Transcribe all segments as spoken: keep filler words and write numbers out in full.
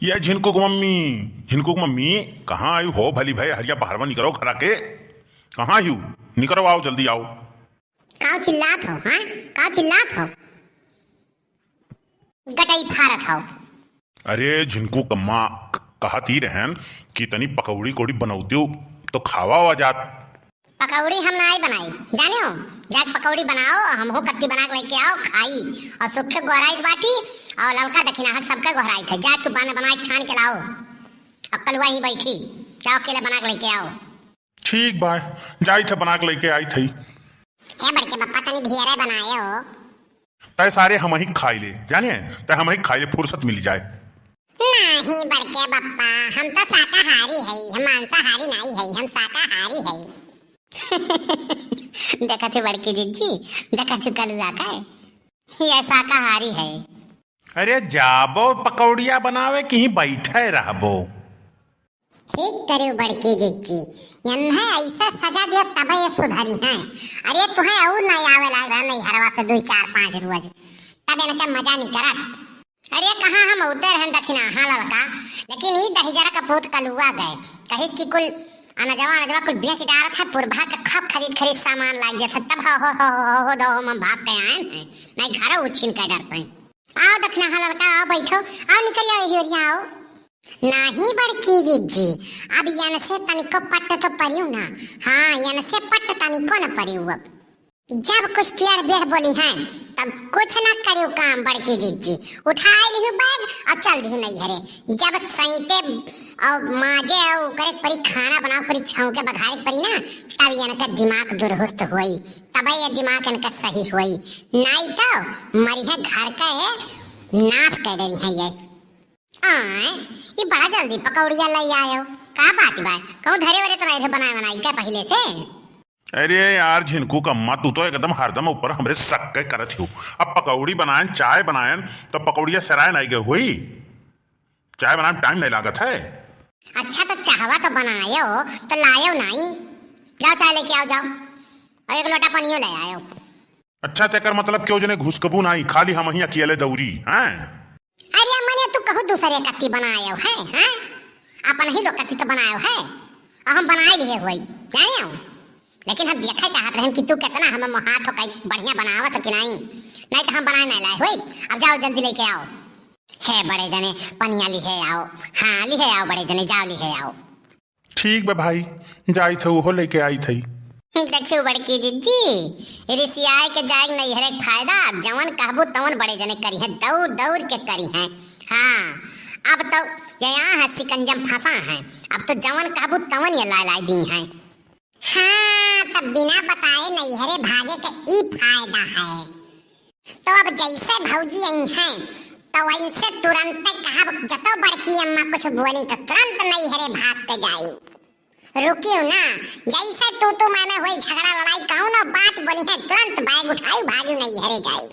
ये झिनकू क मम्मी, झिनकू क मम्मी, कहाँ आयु हो भली भई? हरिया बहरवा निकरो घरा के। कहाँ आयु? निकरो, आओ, जल्दी आओ। काउ चिल्लात हो, हाँ? काउ चिल्लात हो? गटई फारत हो। अरे झिनकू क अम्मा, क-, कहत ही रहन कि तनी पकौड़ी कौड़ी बनौतियो तो खावा हुआ जात। पकौड़ी हम नाई बनाई, जानियो, जाके पकौड़ी बनाओ, हमहू कत्ती बना के लेके आओ, खाई। और सुखे गोहराइत बाटी, और ललका दखिनाहा सबके गोहराइत है, जा तू बना, बनाई छान के लाओ। अब कलुआ ही बैठी, जाओ अकेले बना के लेके आओ। ठीक बा, जाई थे बना के लेके आई थी। ए बड़के बप्पा, तनी ढेरे बनाए हो। तय सारे हमही खाई ले, जाने, तय हमही खाई ले, फुर्सत मिल जाए। नहीं बड़के बप्पा, हम तो शाकाहारी है, हम मांसाहारी नहीं है, हम शाकाहारी है। देखा थे बड़की जिज्जी, देखा थे कलुआ का है, ये शाकाहारी है। अरे जाबो पकौड़िया बनावे कि ही बैठे रहबो। ठीक करियो बड़की जिज्जी, इन्हें ऐसा सजा दिया तबे ये सुधरी हैं। अरे तुहें और नहीं आवे लाग रहा नैहरवा से दुई चार पाँच रोज, तब इनके मजा नहीं करत। अरे कहाँ हम उते रहन दखिनाहा ललका, लेकिन ई दहिजरा का पूत कलुआ गए, कहिस कि कुल अनजवा अनजवा कुल बेच डारत है, पुरभा के खप खरीद खरीद सामान लाग जात है, तब हो हो हो हो हो दो हम भाग के आए हैं, नहीं घर उछिन के डरते हैं। आओ दखिनाहा ललका, आओ बैठो, आओ निकल आओ, यही ओरिया आओ। नाही बड़की जिज्जी, अब यन से तनिको पट्ट तो परियो ना। हाँ, यन से पट्ट तनिको न परियो अब। जब कुछ टेढ़ बेढ़ बोली हैं, तब कुछ ना करियो काम बड़की जिज्जी। उठाए लिहु बैग और चल दिहु नैहरे। जब सैते और माजे और करे परी खाना बनाओ परी छौंके बघारे परी ना, तब यन का दिमाग दुरुस्त होई, तबे ये दिमाग इनका सही होई। नाई तो मरी है घर का है, नाश कर डरी है ये। आय, ई बड़ा जल्दी पकौड़िया लई आयो। का बात बा? कहूँ धरे वरे तो नहीं रहे बनाए बनाई का पहिले से? अरे यार झिनकू क अम्मा, तू तो एकदम हरदम ऊपर हमरे शक के करत हो। अब पकौड़ी बनायन, चाय बनायन, तो पकौड़िया सराय नहीं गए हुई? चाय बनाए में टाइम नहीं लागत है। अच्छा तो चाहवा तो बनायो, तो लायो नहीं। जाओ चाय लेके आओ, जाओ। और एक लोटा पानियो ले आयो। अच्छा, तेकर मतलब केहू जने घुसकबू नाई, खाली हमही अकेले दौरी, हैं? अरे मने तू कहू दूसरे कत्ती बनायो है, हैं? अपन ही लोग कत्ती तो बनायो है, और हम बनाए लिए हुई, जाने हो? लेकिन हम देखे चाहत रहन कि तू कितना हमें मोहात हो, कई बढ़िया बनावत हो कि नहीं, नहीं तो हम बनाए नहीं लाए हुई। अब जाओ जल्दी लेके आओ। हे बड़े जने, पनिया लिहे आओ, हाँ लिहे आओ बड़े जने, जाओ लिहे आओ। ठीक बा भाई, जाई थे, ओहो लेके आई थई। देखियो बड़की जिज्जी, रिसियाए के जाए के नैहरे के फायदा, जवन कहबू तवन बड़े जने करी हैं, दौड़ दौड़ के करी हैं। हाँ, अब तो ये यहाँ है सिकंजम फंसा है, अब तो जवन कहबू तवन ये लाए लाए दी हैं। हाँ, तब बिना बताए नैहरे भागे के ई फायदा है। तो अब जैसे भौजी आई हैं, तो इनसे तुरंत कहब, जतो बड़की अम्मा कुछ बोली तो तुरंत नैहरे भाग के जाई। रुकियो ना, जैसे तू तू मैं मैं हुई झगड़ा लड़ाई, कौनो बात बोली है, तुरंत बैग उठाई भागी नैहरे जाई।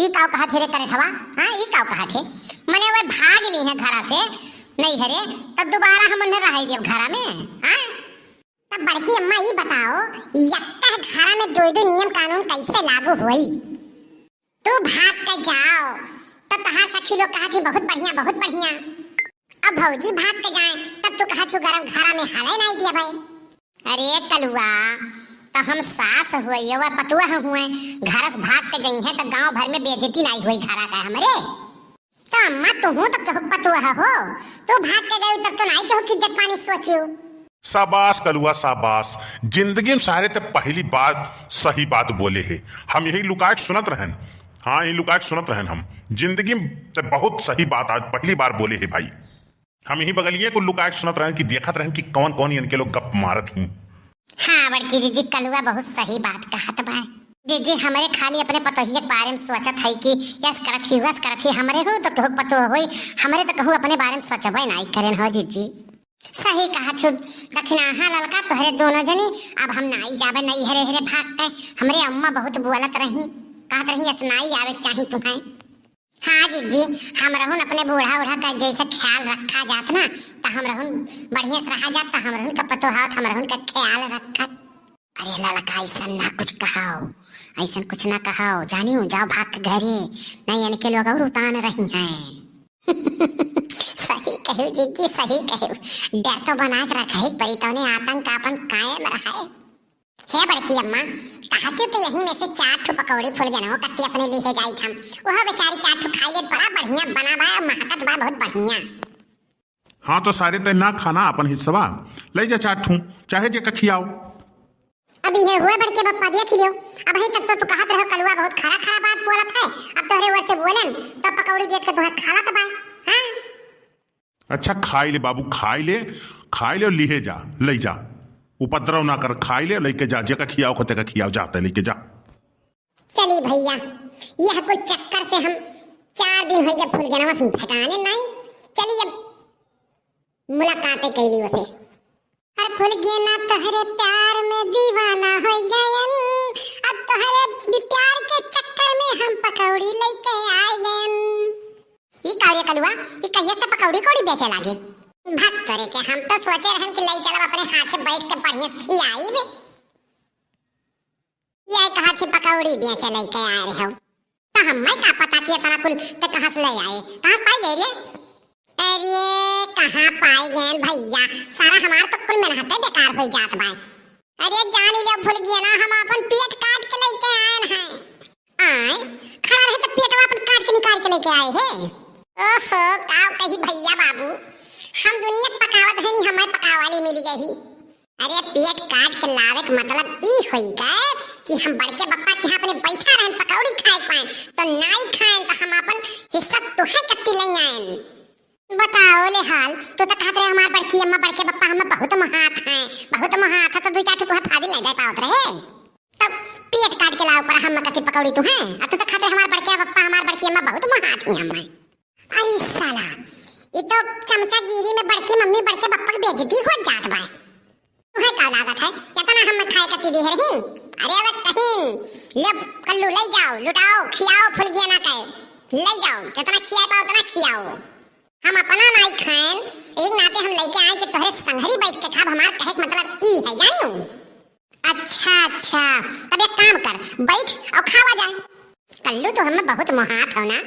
ई काव कहा थे रे करेठवा? हाँ, ई काव कहा थे? मने वे भाग ली है घरा से नैहरे, तब दोबारा हम उन्हें रह देव घरा में, हाँ? तब बड़की अम्मा ई बताओ, यक्का घरा में दो दो नियम कानून कैसे लागू होई? तू भाग के जाओ, तो तहार सखी लोग कहत ही, "बहुत बढ़िया, बहुत बढ़िया।" अब भौजी भाग के जाए, तब तू कहत हो, "गरम घरा में हाले नहीं दिया भाई।" अरे कलुआ, तो हम सास हुए, ये वह पतुआ हुए, घर से भाग के जाई है, तो गांव भर में बेइज्जती नहीं हुई घरा का हमरे। तो अम्मा, तुहू तो केहू पतुआ हो, तू भाग के गई तब तो नाई केहू की इज्जत पानी सोचियो। शाबाश कलुआ, शाबाश। जिंदगी में सारे ते पहली बार सही बात बोले है। हम यही लुकाए के सुनत रहन, हाँ, यही लुकाए के सुनत रहन हम। जिंदगी में ते बहुत सही बात आज पहली बार बोले है भाई। हम यही बगलिए को लुकाए के सुनत रहन कि देखत रहन कि कौन कौन इनके लोग गप मारत ही। हाँ बड़की जीजी, कलुआ बहुत सही बात कहत बा। जीजी, हमरे खाली अपने पतोहिया के बारे में सोचत है कि यस करत ही, वस करत ही, हमरे को तो कहू पतो होई, हमरे तो कहू अपने बारे में सोचबे नाई करेन हो जीजी। सही कहत हो दखिनाहा ललका, तोहरे दोनों जनी, अब हम नाई जाबे नैहरे हरे भाग के। हमरे अम्मा बहुत बोलत रही, कहत रही, "यस नाई आवे के चाही तुम्हें।" हाँ जीजी, हमरहुन अपने बूढ़ा उढ़ा का जैसे ख्याल रखा जात ना, तो हमरहुन बढ़िया से रहा जात, तो हमरहुन का पतोहावत हमरहुन का ख्याल रखत। अरे ललका, ऐसन ना कुछ कहाओ, ऐसन कुछ ना कहाओ, जानियो, जाओ भाग के घरे, नहीं इनके लोग और उतान रही हैं। अरे जीजी, सही कहे, डर तो बना के रखा ही पड़ी, तौने आतंक आपन कायम रहे। हे बड़की अम्मा, कहती तो यही में से चार ठो पकौड़ी फुलगेनवा कत्ती अपने लिए जाई हम, वह बेचारी चार ठो खाई ले, बड़ा बढ़िया बना बा, महकत बा बहुत बढ़िया। हाँ तो सारे तय ना खाना अपन हिस्सवा, ले जा चार ठो, चाहे जे का खियाओ। अब ये हुए बड़के बप्पा, देख लियो, अबहीं तक तो तू कहत रहो कलुआ बहुत खरा खरा बात बोलत है, अब तोहरे ओर से बोलन तो पकौड़ी देख के तुहे खालत बा। हाँ। अच्छा खाई ले बाबू, खाई ले, खाई ले और लिहे जा, ले जा, उपद्रव ना कर, खाई ले, लेके जा, जेका खियाओ को तेका खियाओ, जाते लेके जा। चली भैया, यह कुल चक्कर से हम चार दिन हो गए फुलगेनवा से भेटाने नहीं। चली अब मुलाकातें कैली उसे। अरे फुलगेना तोहरे प्यार में दीवाना हो गयन, अब तोहरे भी प्यार के चक्कर में हम पकौड़ी लेके आ गयन। ई का रे कलुआ, ई कहिए से पकौड़ी कौड़ी बेचे लागे? भक तोरे के, हम तो सोचे रहन कि ले चलब अपने हाथे बैठ के बढ़िया से खियाई बे। ये कहा थी पकौड़ी बेचे लेके आ रहे हो, तो हमें का पता कि इतना कुल ते कहाँ से ले आए, कहाँ से पाई गए रे? अरे कहाँ पाई गए भैया, सारा हमार तो कुल मेहनत बेकार हो जात बा। अरे जान ले फुलगेना, हम अपन पेट काट के लेके आए हैं। आए, खड़ा रहे तो पेटवा अपन काट के निकाल के लेके आए हैं। ओहो, का कही भैया बाबू, हम दुनिया के पकावत है नहीं, हमें पकावाली मिल गई। अरे पेट काट के लावे के मतलब ई होई गए कि हम बड़के बप्पा के यहाँ अपने बैठा रहन पकौड़ी खाए पाए, तो नाई खाएन तो हम अपन हिस्सा तुहे कत्ती ले आएन। बताओ ले हाल, तू तो कहत रहे हमार बड़की अम्मा बड़के बप्पा हमें बहुत मोहात हैं, बहुत मोहात है, तो दो चार ठो तुहे फादी ले दे पावत रहे। तब पेट काट के लाओ पर हम कत्ती पकौड़ी तुहे, आ तू तो कहत रहे हमार बड़के बप्पा हमार बड़की अम्मा बहुत मोहात ही हमें। अरे साला, ये तो चमचागिरी में बड़की मम्मी बड़के बप्पा के बेइज्जती हो जात बा। तुहे का लागत है, इतना हम खाए कत्ती दे रही? अरे अब कहीं ले कल्लू ले जाओ, लुटाओ, खियाओ फुलगेना के, ले जाओ, जितना खियाए पाओ उतना खियाओ। हम अपना नाई खाएन, एक नाते हम लेके आए कि तोहरे संघरी बैठ के खाब, हमार कहे के मतलब ई है, जानियो। अच्छा, अच्छा, तब एक काम कर, बैठ और खावा जाए। कल्लू तो हमें बहुत मोहात हो ना,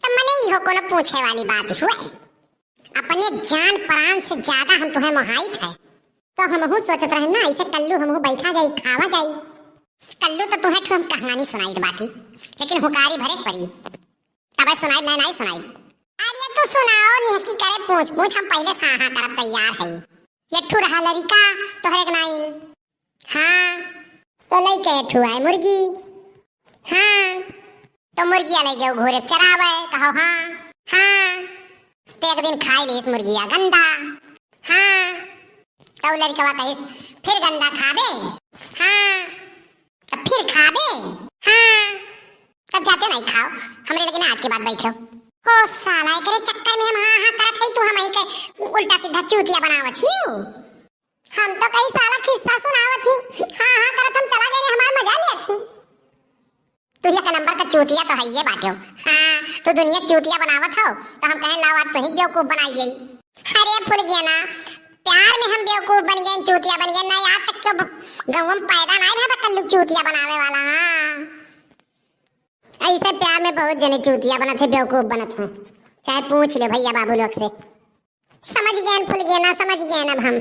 तब मने इहो कोनो पूछे वाली बात हुए। अपने जान प्राण से ज्यादा हम तुहे मोहाइत है, तो हमहू सोचत रहे ना, ऐसे कल्लू हमहू बैठा जाई, खावा जाई। कल्लू तो तुहे ठो हम कहानी सुनाइत बाटी, लेकिन हुकारी भरे के पड़ी। तबे सुनाई, मैं नहीं सुनाई। अरे तू सुनाओ, निहकी करे पूछ पूछ, हम पहले से हाँ हाँ करब तैयार है। ये ठू रहा लड़िका तोहरे के नाई। हाँ। तो लइके ठू आए मुर्गी। हाँ। तो मुर्गिया ले गयो घोरे चरावे, कहो हाँ। हाँ। तो एक दिन खाई लीस मुर्गिया गंदा। हाँ। तो लड़िकवा कहिस, फिर गंदा खाबे? हाँ। तो फिर खाबे? हाँ। तब जाते नहीं खाओ, हमरे लगे ना आज के बाद बैठो। ओ साला, एकरे चक्कर में हम हाँ हाँ करत हई, तू हमही के उल्टा सीधा चूतिया बनावत हियो। हम तो कई साला किस्सा सुनावत ही, हाँ हाँ करत हम चला गए, हमार मजा लेत ही। तू एक नंबर का चूतिया तो है ये बाटे हो। हाँ, तू दुनिया चूतिया बनावत हो, तो हम कहें लाओ आज तुही बेवकूफ बनाई गई। अरे फुलगेना, प्यार में हम बेवकूफ बन गए, चूतिया बन गए, नहीं आज तक क्यों गाँव में पैदा नहीं भा कल्लू चूतिया बनावे वाला। हाँ। ऐसे प्यार में बहुत जने चूतिया बनत है, बेवकूफ बनत है, चाहे पूछ ले भैया बाबू लोग से। समझ गए फुलगेना, समझ गए अब हम।